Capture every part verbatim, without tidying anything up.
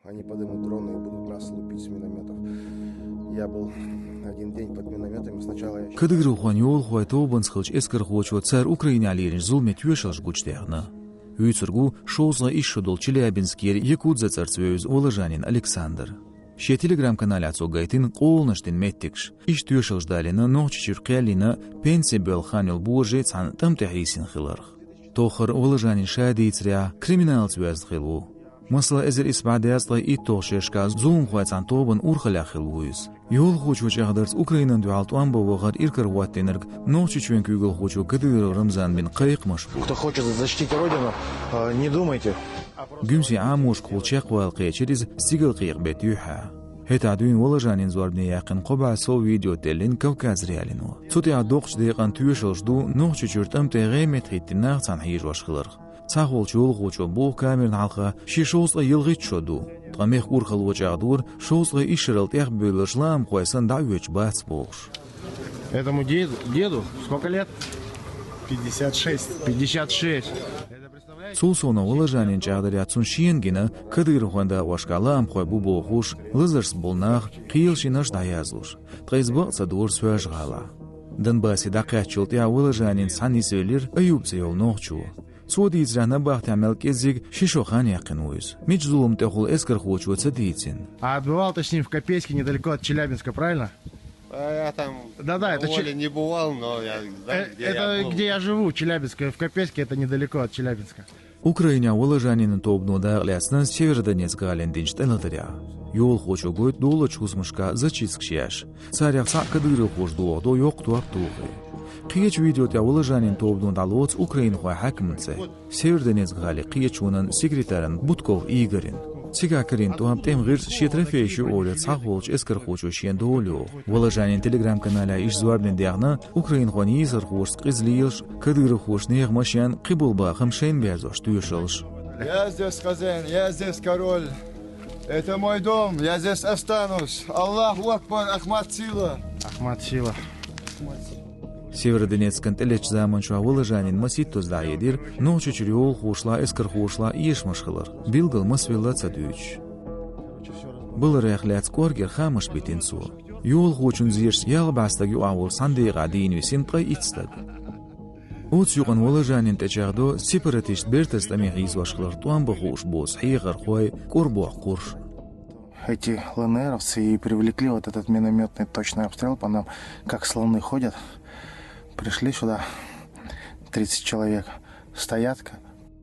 Они подымут дроны и будут нас лупить с минометов. Я был один день под минометами. Сначала я... Кадыровхойн йолахой тобанца хилча эскархочо цар Украинехь лелийначу зуламе тоьшаллаш гучудаьхна. Вуьйцург ву шовзткъе исс шо долу Челябинскера Якудза цӀарца вевза Воложанин Александр. Шен телеграм-каналехь цо гайтина къоланаш дина меттигаш. Иштта тоьшаллаш далийна Нохчийчуьра кхел йина, пенсе боьлху хан йолу божарий цхьана тӀам тӀе хьийсина хиларх. Тохара Воложанин ша дийцарехь, криминалца везна хилла ву. Масала, эзар исс бӀе дезткъе итталгӀачу шерашкахь зуламхойн цхьана тобанан урхаллехь хилла ву иза. Йолахочун чӀагӀдарца Украинина дуьхьал тӀом бан вахара иракарахь хӀоттийнарг Нохчийчоьнан куьйгалхочо Кадыров Рамзана бина кхайкхамаш бу. Кто хочет защитить Родину, э, не думайте. Гуьмсийн Ӏамошкахула чекхвала кхечира иза стигалкъекъа беттан юьххьехь. ХӀетахь дуьйна Воложанин зорбане яьккхина кхо бӀе сов видео теллина Кавказ.Реалино. Цу тӀехь доккхачу декъана тоьшаллаш ду Нохчийчуьра тӀам тӀе гӀеметта хӀиттина нах цхьаьна хьийзош хиларх. Цхьаьхолчу йолахочо боху камерна хьалха шен шовзткъе ялхитта шо ду. Ткъа мехкан урхалло чӀагӀдора, шовзткъе исс шарал тӀехбевлларш лаамхой санна дӀаоьцуш бац бохуш. Этому деду, деду сколько лет? Пятьдесят шесть. Пятьдесят шесть. Цул совнаха Воложанин чӀагӀдарехь, цунна шена гина кадыровхойн дакъошкахь лаамхой бу бохуш, лазаршца болу нах, кхелашйинарш дӀаяздеш. Ткъа иза бакъ ца дора Соьлжа-ГӀалахь. Донбассе дӀакхаьчначул тӀаьхьа Воложанинца цхьаьна нисвелира Аюб цӀе йолу нохчо. Цо дийцарехь, набахтехь мел кӀеззиг ши шо хан яьккхина ву иза. Мича зулам тӀехула эскархочо ца дийцина. А отбывал ты с ним в Копейске, недалеко от Челябинска, правильно? А я там Да-да, это на воле Че- не бывал, но я знаю, Э, где я Это был. Где я живу, Челябинская, в Копейске, это недалеко от Челябинска. Украинехь Воложанинан тобано дакъа лаьцна Северодонецк гӀалина динчу тӀелатарехь. Йолахочо гойту доллучу хӀусамашкахь зачисткаш еш. Царех цхьаъ кадыровхоша дохадо йоккха топ тухий. Кхечу видео тӀехь Воложанинан тобано дӀалоцу украинхойн хьаькаман цӀе. Северодонецк гӀалин кхечонан секретаран Бутков Игоран. Цигахь карийна топ тӀеман гӀирс шен трофейш ю олий цхьаьхолчу эскархочо шена дола йоху. Воложанин телеграм-каналехь иштта зорбане даьхна, украинхойн йийсархошца къиза лелаш, кадыровхоша нехан машен, кхиболу бахам шайна берзош тоьшаллаш. Я здесь хозяин, я здесь король. Это мой дом, я здесь останусь. Аллаху Акбар, Ахмат Сила. Ахмат Сила. Северодонецкана тӀелеттачу заманчохь Воложанин масийттаза дӀахьедира Нохчийчуьра йолахошлахь, эскархошлахь эшамаш хилар, билггал масвелла а ца дуьйцуш. Баларех лаьцна кӀоргера хаамаш битина цо. Йолахочун зерашца ялх бӀе стаг юкъахь волу цхьана декъехь дийна висина ткъе итт стаг. Оцу юкъана Воложанин тӀечӀагӀдо сепаратисташ бертаза тӀаме хьийзош хиларх тӀом бан хууш боцу хьехархой кӀорбохь кхуьрш. Эти ЛНРовцы и привлекли вот этот минометный точный обстрел по нам, как слоны ходят. Пришли сюда тридцать человек, стоят,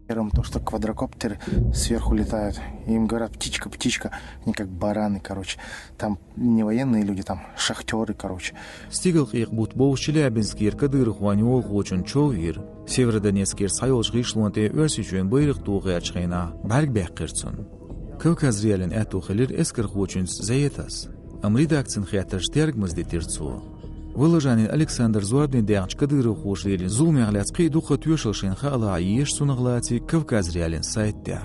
первым то, что квадрокоптеры сверху летают, и им говорят: «Птичка, птичка», они как бараны, короче. Там не военные люди, там шахтеры, короче. Стигалкъекъа бутт бовзуш Челябинскера кадыровхойн йолахочун чов йира. Северодонецкера схьайолчу гӀишлон тӀе Оьрсийчоьнан байракх туху аьллачу хенахь бӀаьрг баьккхира цунна. Кавказ.Реалин аьтто хилира эскархочуьнца зӀе таса, амма редакцина хеттарш тергамаза дитира цо. Воложанин Александр зорбане даьхначу кадыровхоша лелийначу зуламех лаьцна кхин а дуккха тоьшалла шайна хаалахь, еша цунах лаций Кавказ.Реалин сайта тӀехь.